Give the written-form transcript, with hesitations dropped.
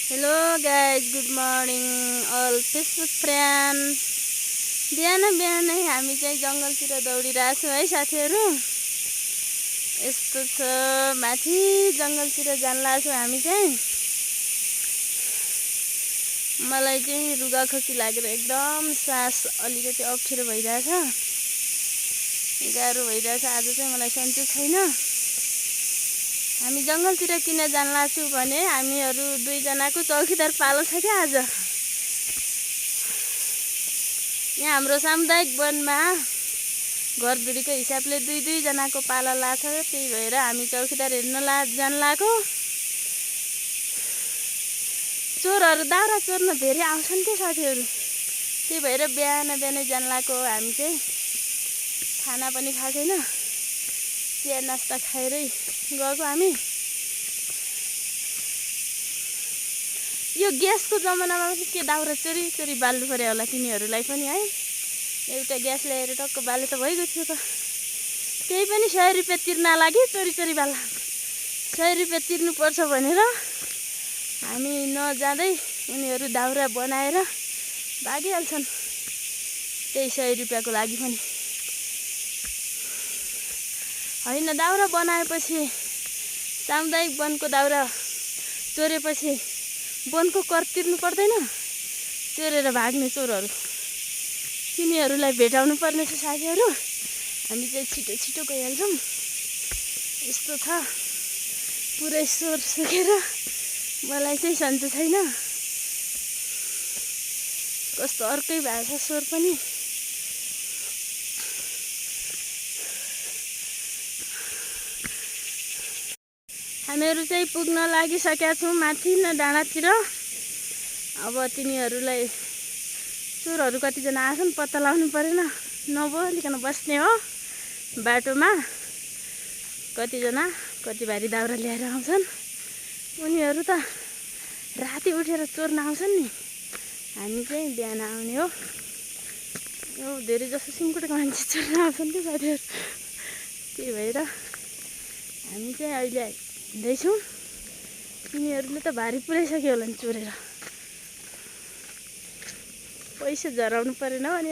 Hello guys, good morning all Facebook friend. बिहानै हामी चाहिँ जङ्गलतिर दौडिरहेछौँ है साथीहरू। यस्तो छ, माथि जङ्गलतिर जान लाग्छौँ हामी चाहिँ। मलाई चाहिँ रुगाखोकी लागेर एकदम सास अलिकति अप्ठ्यारो भइरहेछ, गाह्रो भइरहेछ। आज चाहिँ मलाई सन्चो छैन। हामी जङ्गलतिर किन जान लाग्छौँ भने हामीहरू दुईजनाको चौकीदार पालो छ क्या आज। यहाँ हाम्रो सामुदायिक वनमा घरधुरीको हिसाबले दुई जनाको पाला लाग्छ। त्यही भएर हामी चौकीदार हेर्न जान लागेको। चोरहरू दाउरा चोर्न धेरै आउँछन् के साथीहरू। त्यही भएर बिहानै जान लागेको। हामी चाहिँ खाना पनि खाएको छैन, चिया नास्ता खाएरै गएको हामी। यो ग्यासको जमानामा पनि के दाउरा चोरी बाल्नु पर्यो होला तिनीहरूलाई पनि है। एउटा ग्यास ल्याएर टक्क बाले त भइगयो थियो त। त्यही पनि 100 रुपियाँ तिर्न लागि चोरी बाल्न 100 रुपियाँ तिर्नुपर्छ भनेर हामी नजाँदै उनीहरू दाउरा बनाएर भागिहाल्छन्। त्यही 100 रुपियाँको लागि पनि होइन। दाउरा बनाएपछि सामुदायिक वनको दाउरा चोरेपछि वनको कर तिर्नु पर्दैन। चोरेर भाग्ने चोरहरू तिनीहरूलाई भेटाउनु पर्ने छ साथीहरू। हामी चाहिँ छिटो गइहाल्छौँ। यस्तो छ, पुरै स्वर सुकेर मलाई चाहिँ सन्चो छैन। कस्तो अर्कै भएको छ स्वर पनि। हामीहरू चाहिँ पुग्न लागिसकेका छौँ माथि न डाँडातिर। अब तिनीहरूलाई चोरहरू कतिजना आछन् पत्ता लगाउनु परेन, नबोलिकन बस्ने हो बाटोमा। कतिजना कति भारी दाउरा ल्याएर आउँछन्। उनीहरू त राति उठेर चोर्न आउँछन् नि। हामी चाहिँ बिहान आउने हो। यो धेरै जसो सिमकुटेको मान्छे चोर्न आउँछन् कि साथीहरू। त्यही भएर हामी चाहिँ अहिले हिँड्दैछौँ। तिनीहरूले त भारी पुऱ्याइसक्यो होला नि चोरेर। पैसा झराउनु परेन हो नि।